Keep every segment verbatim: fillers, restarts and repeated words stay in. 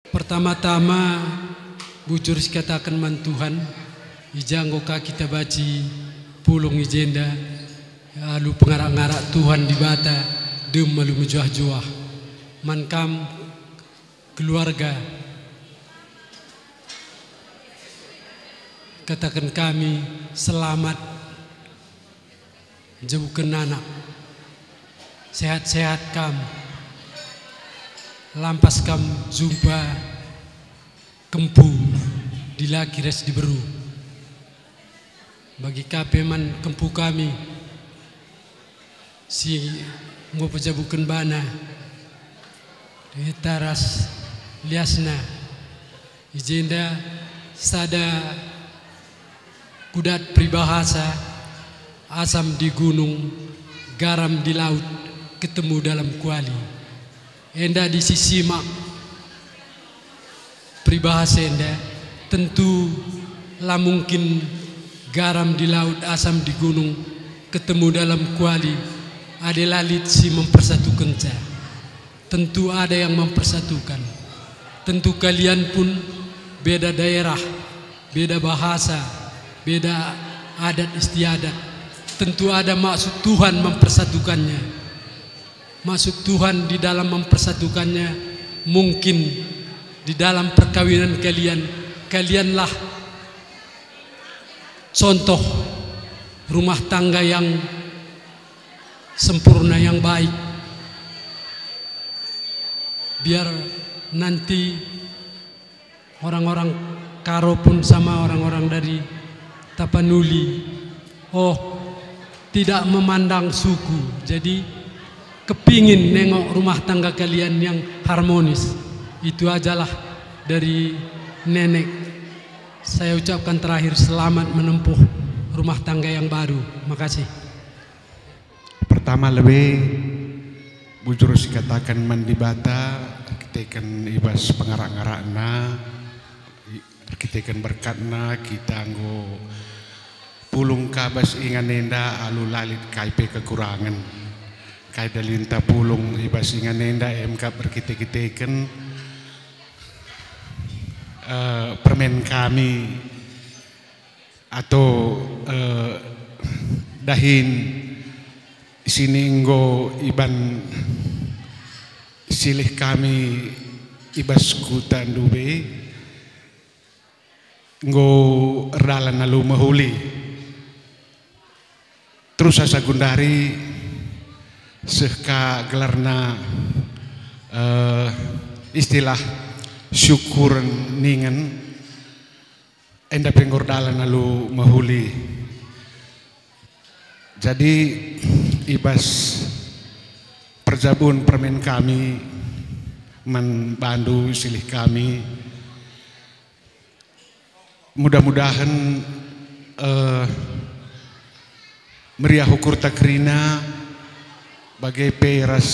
Pertama-tama, bujur sikataken man Tuhan, i ja enggo ka kita banci pulung i jenda, alu pengarak-ngarak Tuhan Dibata, dem alu mejuah-juah. Man kam keluarga, kataken kami selamat njebuken anak. Sehat-sehat kam. Lampas kam jumpa kempu dilaki ras diberu. Bagi ka pe man kempu kami si enggo pejabuken bana, Deta ras liasna. I jenda sada kudat peribahasa, asam di gunung, garam di laut, ketemu dalam kuali. Enda disimak peribahasa enda, tentu la mungkin garam di laut, asam di gunung, ketemu dalam kuali, adi la lit si mempersatukenca. Tentu ada yang mempersatukan. Tentu kalian pun beda daerah, beda bahasa, beda adat istiadat. Tentu ada maksud Tuhan mempersatukannya. Maksud Tuhan di dalam mempersatukannya, mungkin di dalam perkawinan kalian, kalianlah contoh rumah tangga yang sempurna, yang baik. Biar nanti orang-orang Karo pun sama orang-orang dari Tapanuli. Oh, tidak memandang suku. Jadi, kepingin nengok rumah tangga kalian yang harmonis. Itu ajalah dari nenek. Saya ucapkan terakhir, selamat menempuh rumah tangga yang baru. Makasih. Pertama lebe, bujur sikataken man Dibata, erkiteken i bas pengarak-ngarakna, i-, erkiteken berkatna, kita enggo pulung ka bas ingan enda alu la lit kai pe kekurangen. Kai dalinta pulung i bas ingan enda, em kap erkite-kiteken, eh, permen kami atau, eh, dahin sini enggo iban silih kami i bas kuta Ndube, enggo erdalan alu mehuli. Terus asa gundari seh ka gelarna, eh, istilah syukuren ningen, enda pe enggo erdalan alu mehuli. Jadi, i bas perjabun permen kami man bandu silih kami, mudah-mudahen, eh, meriah ukurta kerina, bage pe ras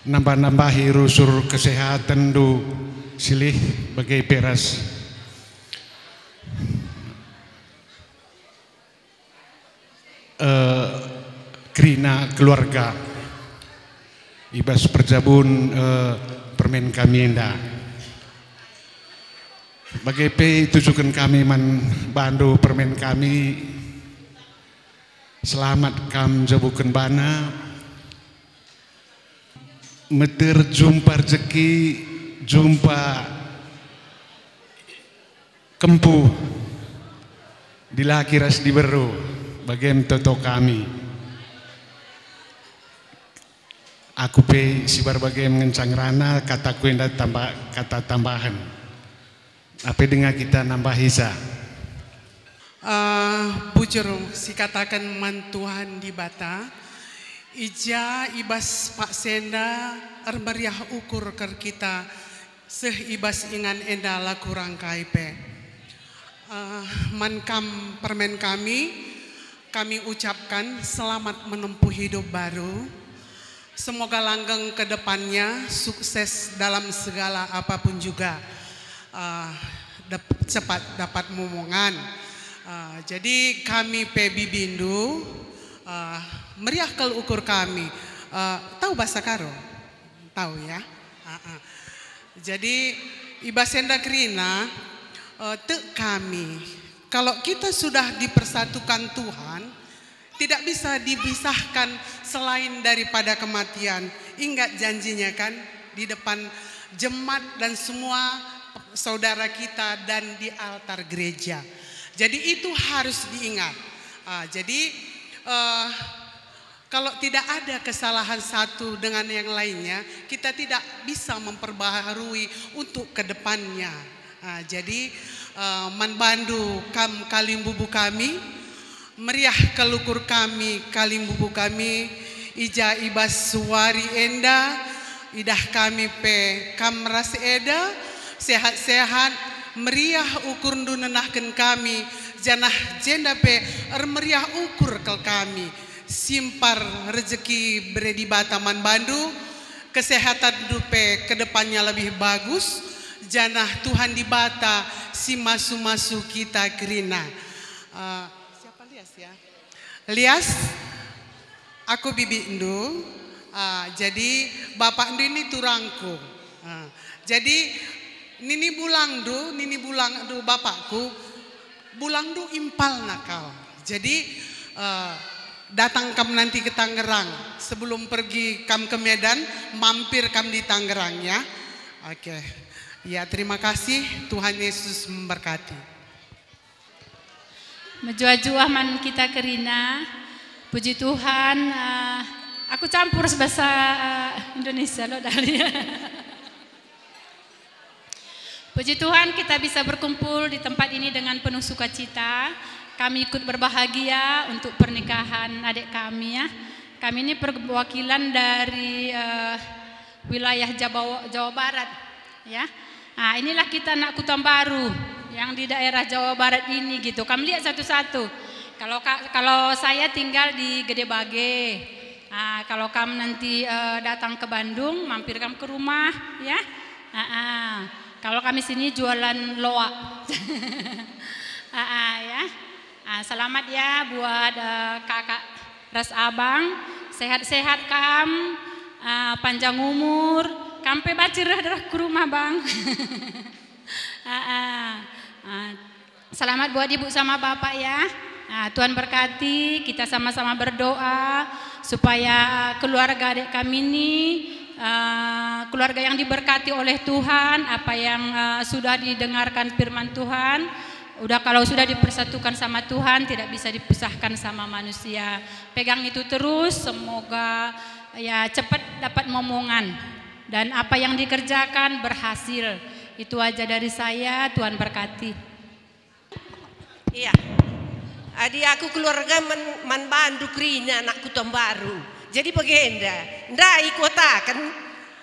nambah-nambahi rusur kesehatenndu silih, bage pe ras, eh, kerina keluarga i bas perjabun, eh, permen kami enda. Bage pe itujuken kami man bandu permen kami, selamat kam njabuken bana, meter jumpa rejeki, jumpa kempu, dilaki ras diberu, bagem toto kami. Aku pe sibar bagem ngenca ngerana kataku enda tamba-, kata tambahen. Ape denga kita nambahisa? Eh, bujur sikataken man Tuhan Dibata, i ja i bas paksa enda ermeriah ukur ker kita, seh i bas ingan enda la kurang kai pe. Eh, man kam permen kami, kami ucapkan selamat menempuh hidup baru. Semoga langgeng ke depannya, sukses dalam segala apapun juga. Eh, dep-, cepat dapat momongan. Eh, jadi kami pe bibindu, eh, meriah kal ukur kami. Eh, tau bahasa Karo? Tau ya? Ah, ah. Jadi, i bas enda kerina, eh, tek kami, kalau kita sudah dipersatukan Tuhan, tidak bisa dipisahkan selain daripada kematian. Ingat janjinya kan, di depan jemaat dan semua saudara kita dan di altar gereja. Jadi itu harus diingat. Ah, jadi, eh, kalau tidak ada kesalahan satu dengan yang lainnya, kita tidak bisa memperbaharui untuk ke depannya. Ah, jadi, eh, man bandu kam kalimbubu kami, meriah kal ukur kami kalimbubu kami, i ja i bas wari enda, idah kami pe kam ras eda, sehat-sehat, meriah ukurndu nenahken kami, janah jenda pe ermeriah ukur kal kami. Simpar rejeki bere Dibata man bandu, kesehatanndu pe ke depannya lebih bagus, janah Tuhan Dibata si masu-masu kita kerina. Eh, siapa Lias ya? Lias, aku bibikndu, eh, jadi bapakndu ini turangku. Eh, jadi nini bulangndu, nini bulangndu bapakku, bulangndu impalna kal. Jadi, eh, datang kam nanti ke Tangerang. Sebelum pergi kam ke Medan, mampir kam di Tangerang ya. Oke. Ya, terima kasih. Tuhan Yesus memberkati. Mejuah-juah man kita kerina. Puji Tuhan, eh, aku campur bahasa, eh, Indonesia lo, Dahlia. Puji Tuhan, kita bisa berkumpul di tempat ini dengan penuh sukacita. Kami ikut berbahagia untuk pernikahan adik kami, ya. Kami ini perwakilan dari, eh, wilayah Jawa, Jawa Barat, ya. Nah, inilah kita anak Kuta Baru yang di daerah Jawa Barat ini, gitu. Kamu lihat satu-satu. Kalau ka-, kalau saya tinggal di Gede Bage. Ah, kalau kamu nanti, eh, datang ke Bandung, mampir kamu ke rumah, ya. Ah, ah. Kalau kami sini jualan loak. Ah, ah, ya. Ah, selamat ya buat, eh, kakak ras abang. Sehat-sehat kam, ah, panjang umur, kam pe banci reh-reh ku rumah, Bang. Ah, ah. Ah, Selamat buat Ibu sama Bapak ya. Nah, Tuhan berkati, kita sama-sama berdoa supaya keluarga adik kami ini, eh, keluarga yang diberkati oleh Tuhan, apa yang, eh, sudah didengarkan firman Tuhan, udah kalau sudah dipersatukan sama Tuhan, tidak bisa dipisahkan sama manusia. Pegang itu terus, semoga ya cepat dapat momongan dan apa yang dikerjakan berhasil. Itu aja dari saya, Tuhan berkati. Iya. Adi aku keluarga man, man bandu kerina anak Kuta Baru. Jadi bagenda, ndai kuataken,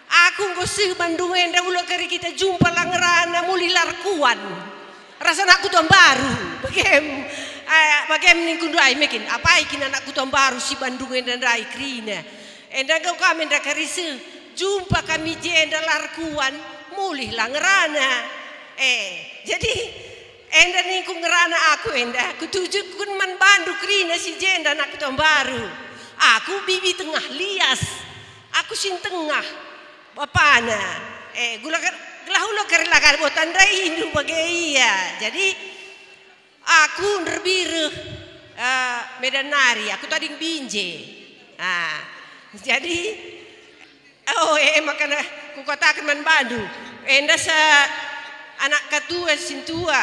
aku enggo seh Bandung enda ula kari kita jumpa la ngerana mulih larkuan. Rasa anak Kuta Baru. Bagem, eh, bagem ningku ndai mekin, apai kin anak Kuta Baru si Bandung enda ndai kerina. Enda enggo kami enda kari seh, jumpa kami jenda larkuan, mulih la ngerana. Eh, jadi Enda ningku ngerana aku enda, kutujuken man bandu kerina si jenda anak Kuta Baru. Aku bibi tengah lias, aku si tengah bapana. Eh, gula ker-, gelah ulo kerlakan botan daindu bage ia. Jadi, aku nderbireh, eh, Medan nari, aku tading binje. Ah, jadi, Oh, e, e, maka kukataken man bandu, enda sa anak katua sintua,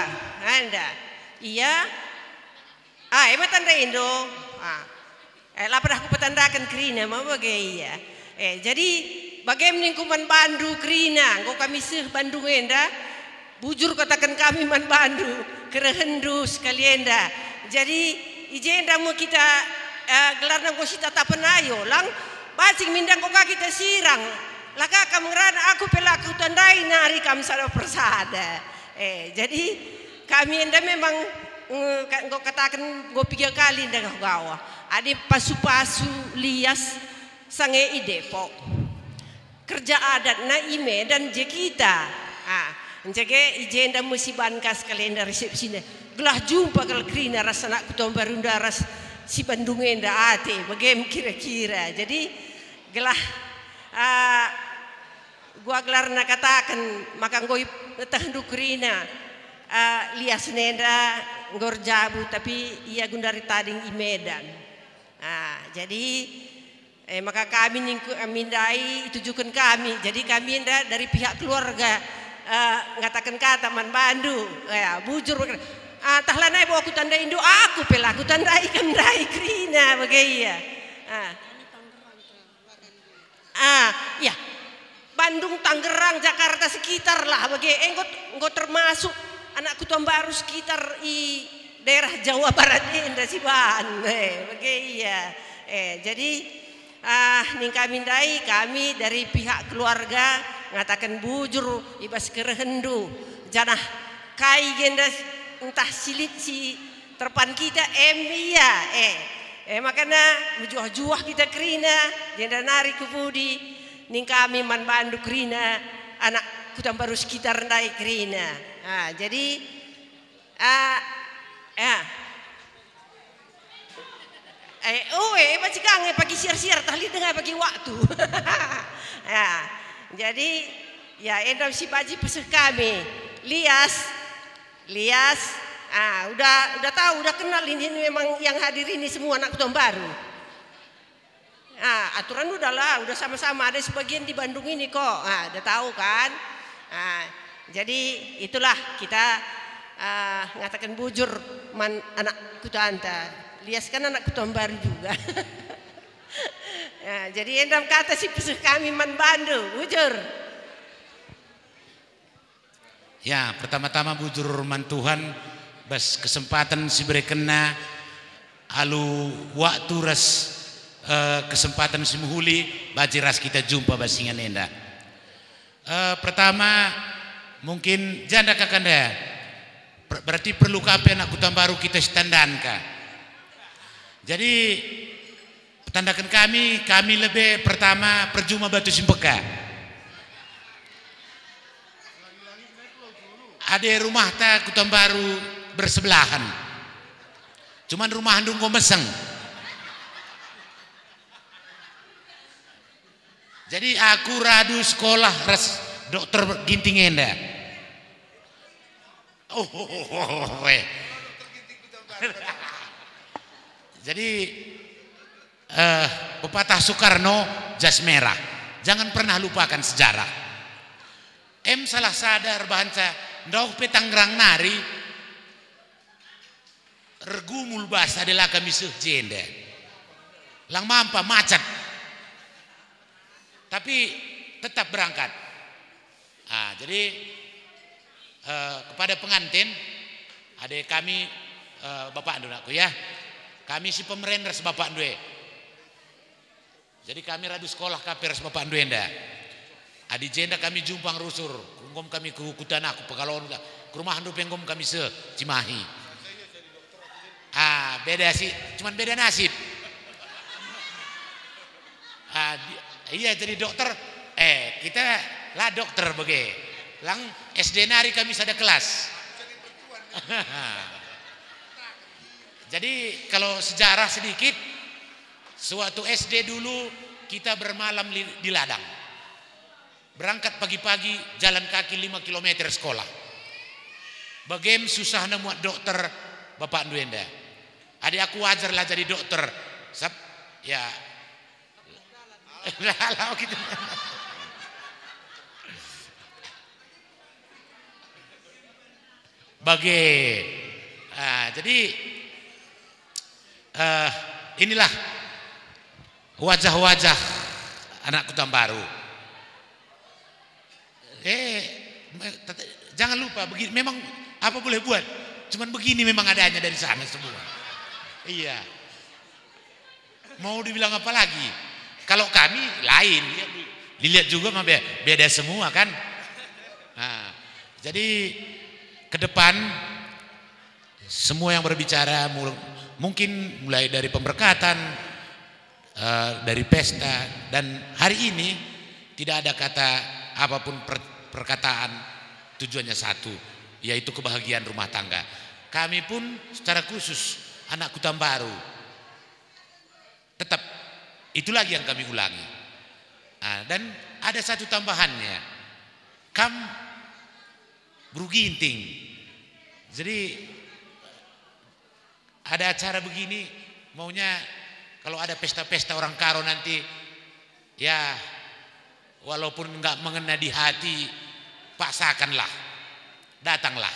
enda. Ia, ah, e, maka tanda endo. Ah. Eh, la pernah kupetandaken kerina, ma bage ia. Eh, jadi, bage ningku man bandu kerina, enggo kami seh Bandung enda, Bujur kataken kami man bandu, kerehenndu sekali enda. Jadi, i jenda me kita, eh, gelarna enggo sitatapen ayo, lang bacing minda enggo ka kita sirang. La ka kam ngerana aku pe la kutandai nari kam sada persada. Eh, jadi kami enda memang, eh, ka-, enggo kataken enggo piga kali enda gawah. Adi pasu-pasu lias sange i Depok. Kerja adatna i Medan je kita. Ah, njage i jenda me sibanka sekali enda resepsina. Gelah jumpa kal kerina ras anak Kuta Mbaru enda ras si Bandung enda ate, bagem kira-kira. Jadi, gelah, ah, Gua gelarna kataken maka enggo itehndu kerina, eh, lias nenda enggo erjabu, tapi ia gundari tading i Medan. Ah, jadi, eh, maka kami ningku, kami ndai itujuken kami. Jadi kami enda dari pihak keluarga, eh, ngataken kata man bandu, eh, bujur. Ah, tah lanai bo kutandai indu, aku pe la kutandai kam ndai kerina, bage ia. Ah. Ah, ya. Bandung, Tangerang, Jakarta sekitar lah bage. Enggo, enggo termasuk anak Kota Baru sekitar i daerah Jawa Barat enda si ban. Eh, bage ia. Eh, jadi, ah, ning kami ndai, kami dari pihak keluarga ngataken bujur i bas kerehenndu. Janah kai genda ntah si lit si terpan kita, em ia, eh. Eh, makana mejuah-juah kita kerina, jenda nari ku pudi, ning kami man bandu kerina, anak Kota Baru sekitar ndai kerina. Ah, jadi, ah, ya. Eh, oh, eh, banci ka nge pagi siar-siar, tah lit denga pagi waktu. Ya, jadi, ya, enda si banci peseh kami. Lias, Lias, ah, udah, udah tahu, udah kenal ini memang yang hadir ini semua anak Kota Baru. Ah, aturan udah lah, udah sama-sama ada sebagian di Bandung ini kok. Ah, udah tahu kan? Ah, jadi itulah kita, ah, ngatakan bujur man anak Kutanta. Lias kan anak Kota Baru juga. Ya, jadi endam kata si peseh kami man bandu, bujur. Ya, pertama-tama bujur man Tuhan bas kesempatan si berekenna alu waktu ras, eh, kesempatan si mehuli banci ras kita jumpa bas ingan enda. Eh, pertama, mungkin janda kakanda, per-, berarti perlu kape anak Kota Baru kita sitandanka. Jadi, petandaken kami, kami lebe pertama perjuma batu si mbeka. Ade rumahta Kota Baru bersebelahan. Cuman rumahndu enggo meseng. Jadi aku radu sekolah ras dokter Ginting enda. Oh, oh, oh, oh, oh, eh. Jadi, eh, pepatah Soekarno, jas merah. Jangan pernah lupakan sejarah. Em salah sada erbahanca ndauh pe Tangerang nari, ergumul bas adi la kami seh jenda. Lang mampa, macet. Tapi tetap berangkat. Ah, jadi, eh, kepada pengantin, ade kami, eh, bapakndu nakku ya. Kami si pemeren ras bapakndu e. Jadi kami radu sekolah kape ras bapakndu enda. Adi jenda kami jumpang rusur, ku, nggom kami ku, ku tanahku, pekalon, ku rumahndu pe nggom kami seh Cimahi. Ah, beda sih, cuman beda nasib. Ah, di-, ia jadi dokter, eh, kita la dokter bage. Lang S D nari kami sada kelas. Jadi kalau sejarah sedikit, sewaktu S D dulu kita bermalam li-, di ladang. Berangkat pagi-pagi, jalan kaki lima kilometer sekolah. Bagem susahna muat dokter bapakndu enda. Adi aku wajar lah jadi dokter. Sab-, ya. Lah, lah, gitu. Bage. Ah, jadi, eh, inilah wajah-wajah anak Kota Baru. Eh, me-, tete-, jangan lupa, begini, memang apa boleh buat, cuman begini memang adanya dari sana semua. Iya. Mau dibilang apa lagi? Kalau kami lain, ya, dilihat juga mah be-, beda semua kan. Nah, jadi ke depan semua yang berbicara mul-, mungkin mulai dari pemberkatan, eh, dari pesta, dan hari ini tidak ada kata apapun per-, perkataan tujuannya satu, yaitu kebahagiaan rumah tangga. Kami pun secara khusus anak Kota Baru tetap itu lagi yang kami ulangi. Ah, dan ada satu tambahannya. Kam Bru Ginting. Jadi, ada acara begini, maunya kalau ada pesta-pesta orang Karo nanti, ya, walaupun nggak mengena di hati, paksakanlah, datanglah.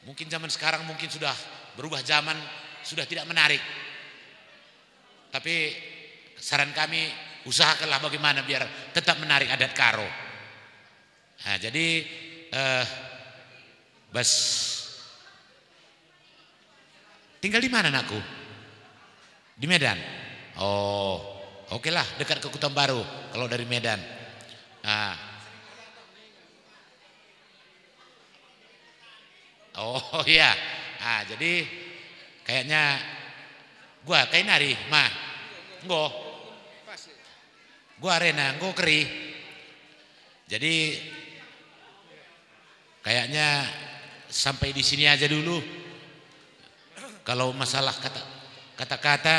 Mungkin zaman sekarang mungkin sudah berubah zaman, sudah tidak menarik. Tapi saran kami, usahakanlah bagaimana biar tetap menarik adat Karo. Nah, jadi, eh, bas, tinggal di mana, anakku? Di Medan. Oh, oke lah, dekat ke Kuta Baru kalau dari Medan. Nah. Oh, iya. Ah, jadi kayaknya gua kai nari, mah. Enggo. Gua arena, enggo keri. Jadi, kayaknya sampai di sini aja dulu. Kalau masalah kata, kata-kata,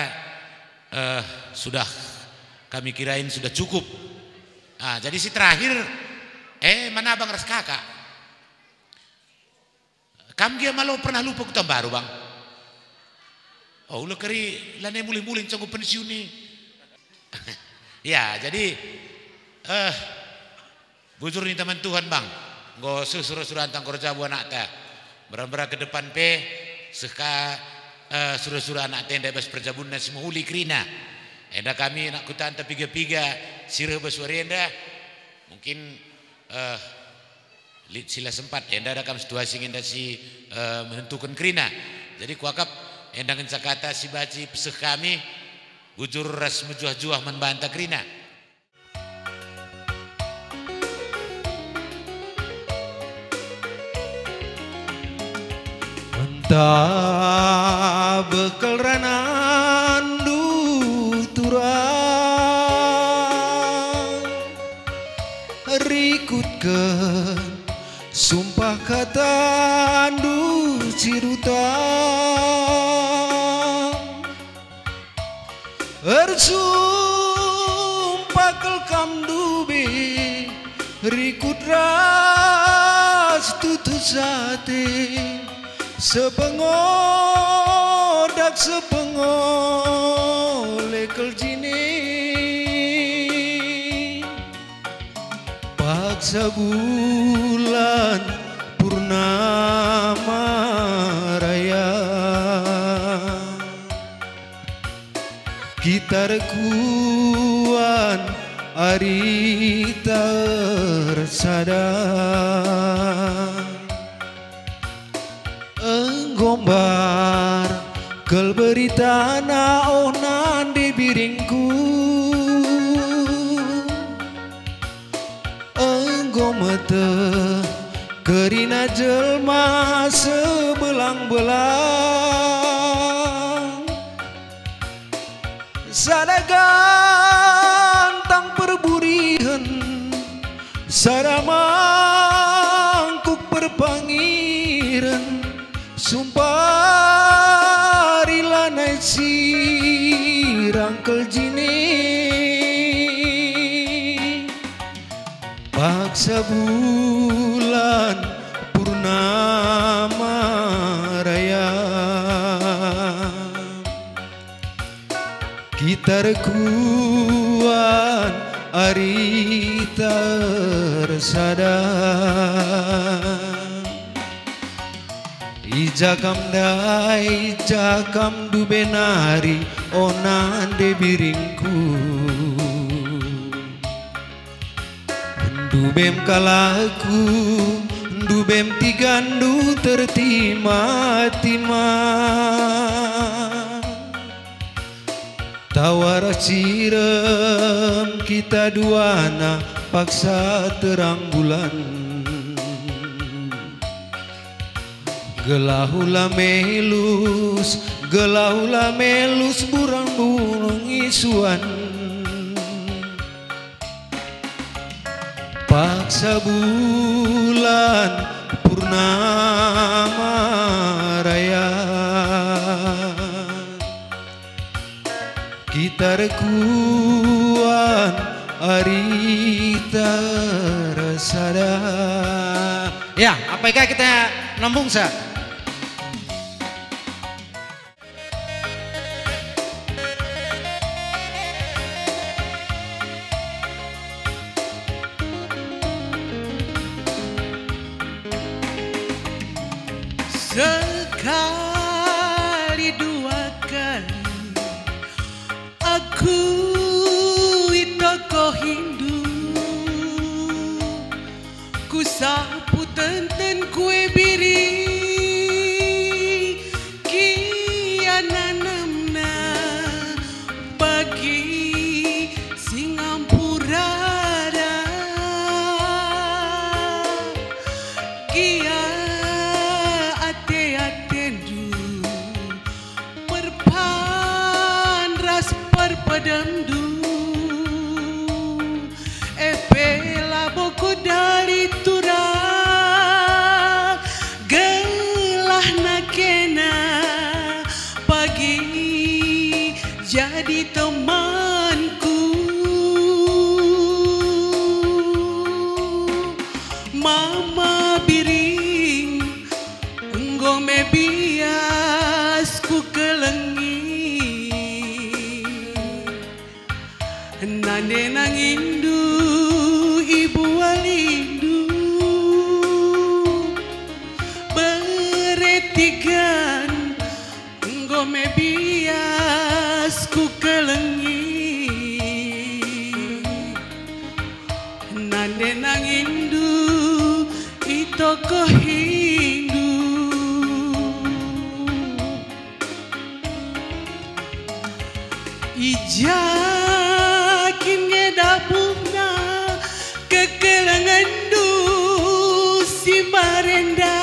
eh, sudah kami kirain sudah cukup. Ah, jadi si terakhir, eh, mana abang ras kakak? Kam gia malo pernah lupa Kuta Baru, Bang? Oh, ula keri lane mulih-mulih canggu pensiun ni. Ya, jadi, eh, bujur ni teman Tuhan, Bang. Enggo seh sura-sura antang kerja bu anakta. Mera-mera ke depan pe, seh ka, eh, sura-sura anakta enda bas perjabunna si mehuli kerina. Enda kami anak kutanta piga-piga, si reh bas wari enda. Mungkin, eh, lit sila sempat, enda da kam situasi ngenda si, eh, menentuken kerina. Jadi kuakap enda ngenca kata si banci peseh kami, bujur ras mejuah-juah man banta kerina. Enta bekel ranandu turang, rikutken sumpah katandu si rutang. Ersumpah kal kam ndube, rikut ras tutus ate, sepengodak sepengole kal jine. Paksa bulan purnama raya, kita rekuan arita ersada. Enggo mbar kal beritana, oh nande biringku. Enggo meteh kerina jelma sebelang-belang. Sada gantang perburihen, sada mangkuk perpangiren, sumpari lanai sirang kal jine. Paksa bulan purnama raya, kita rekuan arita ersada. I ja kam ndai, i ja kam ndube nari, oh nande biringku. Ndubem kalakku, ndubem tigandu tertima-tima. Tawar sirem kita duana paksa terang bulan. Gelah ula melus, gelah ula melus burang-burung isuan. Paksa bulan purnama raya, kita rekuan ari Tersada. Ya, apa kita nambung sa? Sekali dua kali aku itokohindu, kusapu tenten kue biri, kiananemna bagi si ngampurada. Gia ate-atendu perpan ras perpedemndu, e pe labo kudali turang, gelahna kena pagi jadi temanku. Mama biring, enggo me bias kukelengi. Nande nanginndu, ibu walindu, bere tigan, enggo me bias kukelengi. Nande nanginndu, itokohindu. I ja kin nge dabuhna kekelengenndu si mbarenda?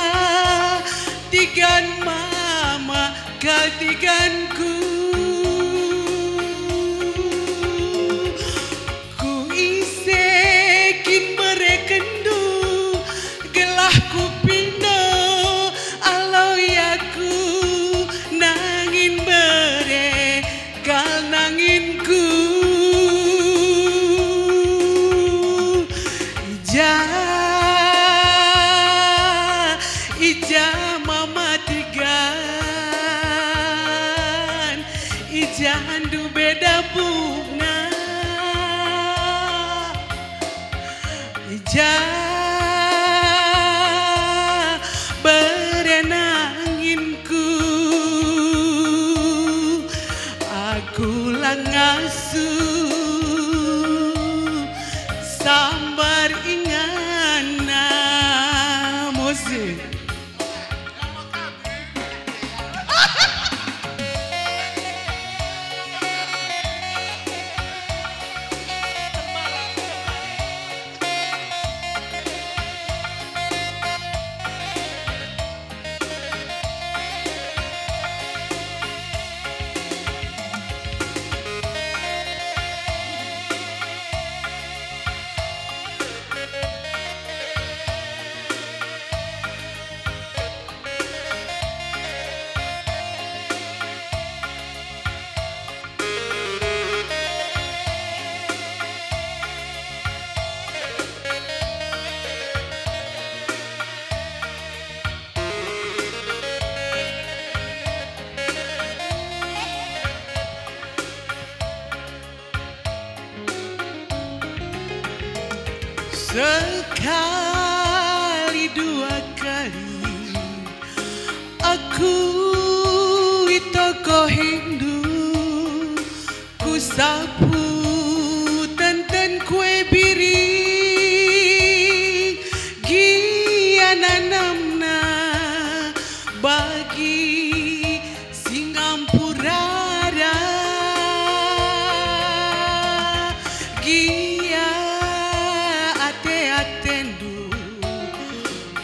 Tigan mama kal tiganku. Ku ise kin merekenndu gelah kupindo aloi aku nangin bere kal nanginku. I ja, i ja mama tigan, i ja ndube dabuhna. I ja bere nanginku, aku la ngasup sambar inganna. Musik. Sekali dua kali aku itokohindu, kusapu tenten kue biri, gia nanamna bagi si ngampurada. Gia ate-atendu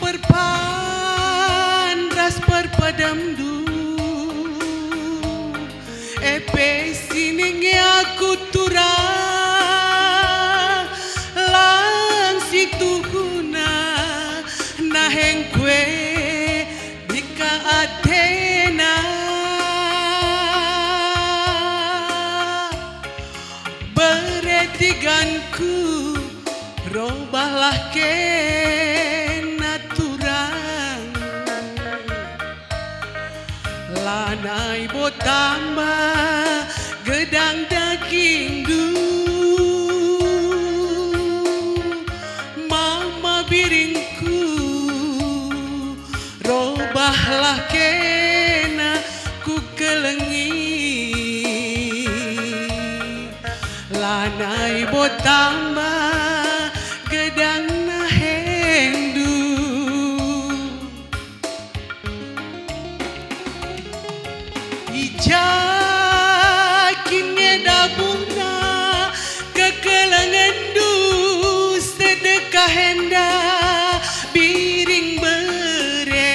perpan ras perpedemndu, e pe siningi aku tu kena turang. Lanai bo tamba gedang dagingndu, mama biringku, robahlah kena kukelengi. Lanai bo tamba gedang nahendu. I ja kin nge dabuhna kekelengenndu sedekah enda, biring bere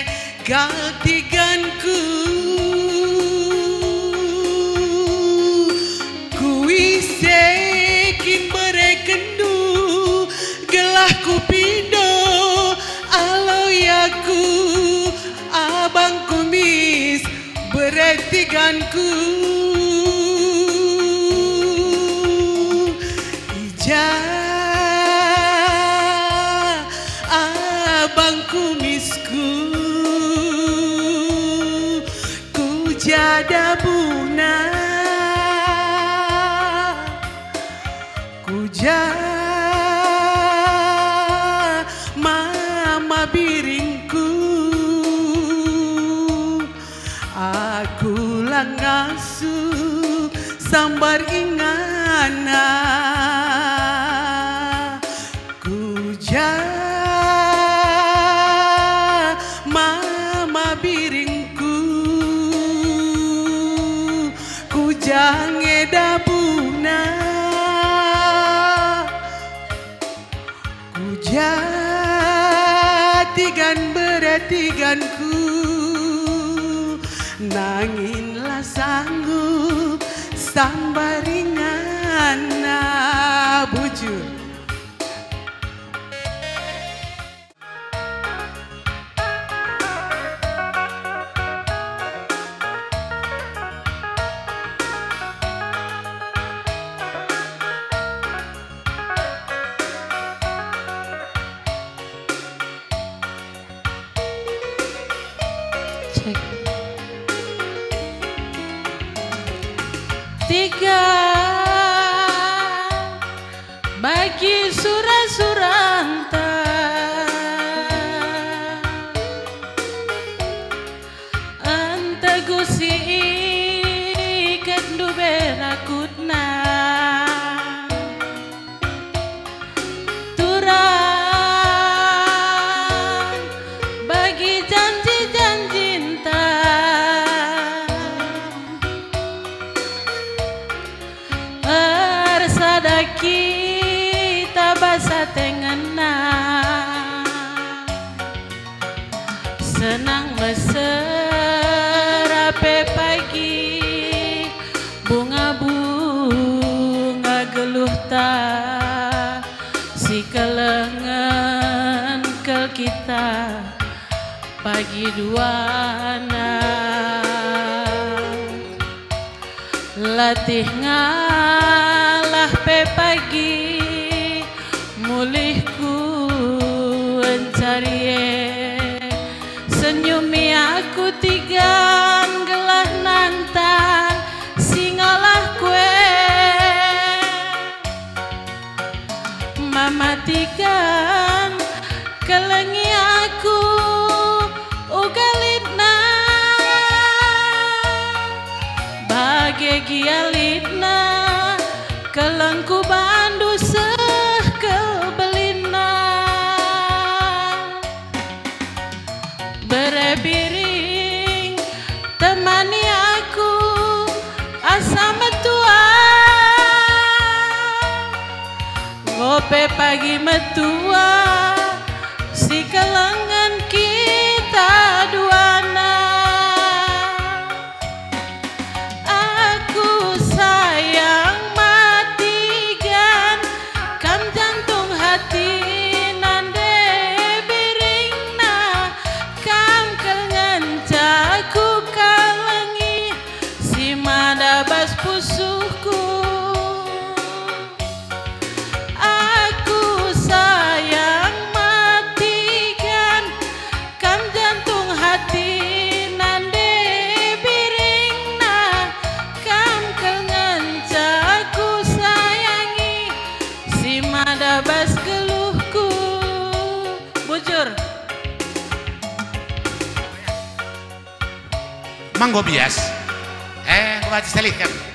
gatiganku. Kuise kin berekenndu gelah kupindo aloi aku, abang kumis beretiganku. I ja abang kumisku, ku ja dabuhna, ku ja mama biringku. Aku la ngasup sambar ingana. Ku ja mama biringku, ku ja nge dabuhna. Ku ja tigan beretiganku, nangin la sanggup sambar ingana. Bujur. Cek. Tiga bagi sura-suranta. Entegusi iketndu be rakutna. Turang bagi janji-janjinta. Ersada kita bas ate ngena. Senang mesera pe pagi, bunga-bunga geluhta, sikelengen kal kita pagi duana. Latih ngalah pe pagi, mulih ku encari e. Senyumi aku tigan gelah nantang si ngalah ku e. Mama tigan kelengi aku uga litna, bage gia litna kelengku bandu seh kal belinna. Bere biring temani aku asa metua. Enggo pe pagi metua, sikelengen kita duana. Aku sayang matigan, kam jantung hati nande biringna, kam kal ngenca kukelengi si mada bas pusuhku. Aku sayang Enggo bias. Eh, enggo banci salihken.